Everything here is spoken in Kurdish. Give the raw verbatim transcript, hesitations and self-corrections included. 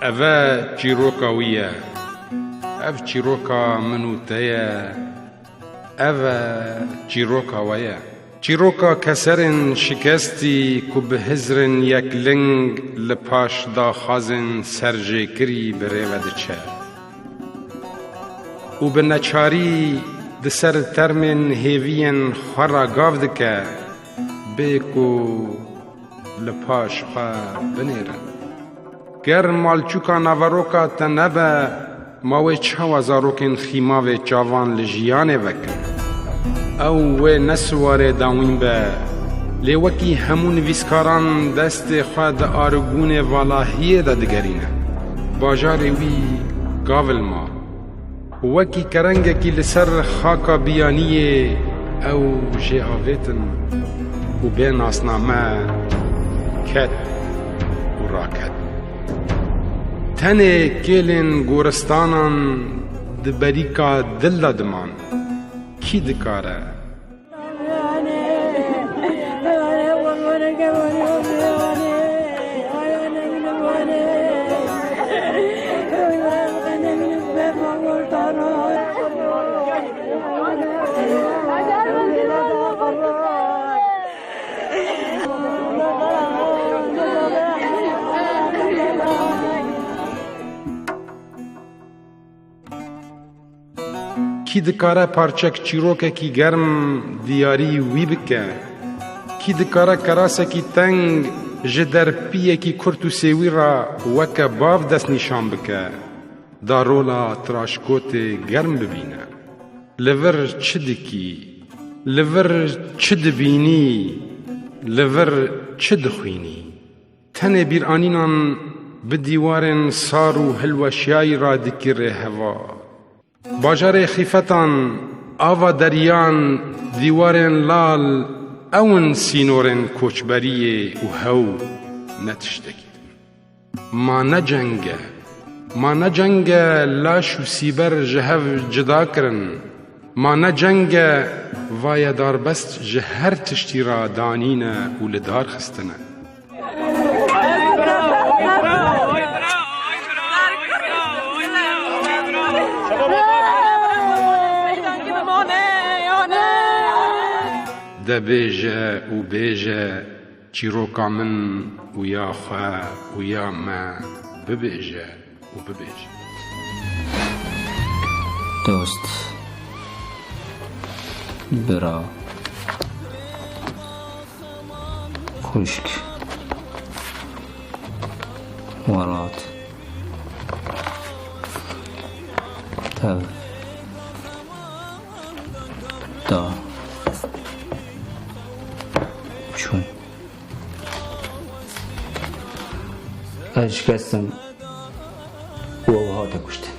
Ev e çîroka wî ye. Ev çîroka min û te ye. Ev e çîroka we ye. Çîroka keserên şikestî ku bi hizrên yekling li paş daxwazên serjêkirî bi rê ve diçe û bi neçarî di ser termên hêviyên xwe re gav dike, bê ku li paş xwe binêrin. Ger malçûka naveroka te nebe, ma wê çawa zarokên xîmavê çavan li jiyanê vekin? Ew wê ne siwarê dawîn be, lê wekî hemû nivîskaran destê xwe di arigûnê valahiyê de digerîne. Bajarê wî Gavilma. Wekî kerengekî li ser xaka biyaniyê ew jê avêtin û bê nasname ket û raket. Tenê kêlên goristanan di berîka dil de diman. Kî dikare? Kî dikare parçek çîrokekî germ diyarî wî bike? Kî dikare kerasekî teng ji derpiyekî kurt û sêwî re weke bav destnîşan bike, da rola tiraşkotê germ bibîne? Li vir çi dikî? Li vir çi dibînî? Li vir çi dixwînî? Tenê bîranînan bi dîwarên sar û hilweşiyayî re dikî rê heva. Bajarê xîfetan, ava deriyan, dîwarên lal, ew in sînorên koçberiyê û hew, ne tiştekî din. Ma ne ceng e, ma ne ceng e laş û sîber ji hev cida kirin. Ma ne ceng e vaye darbest ji her tiştî re danîne û li dar xistine. De bêje û bêje, çîroka min û ya xwe û ya me bibêje û bibêje. Dost, bira, xwişk, welat, tev, da, çûn. Ez şikestim û ew hate kuştin.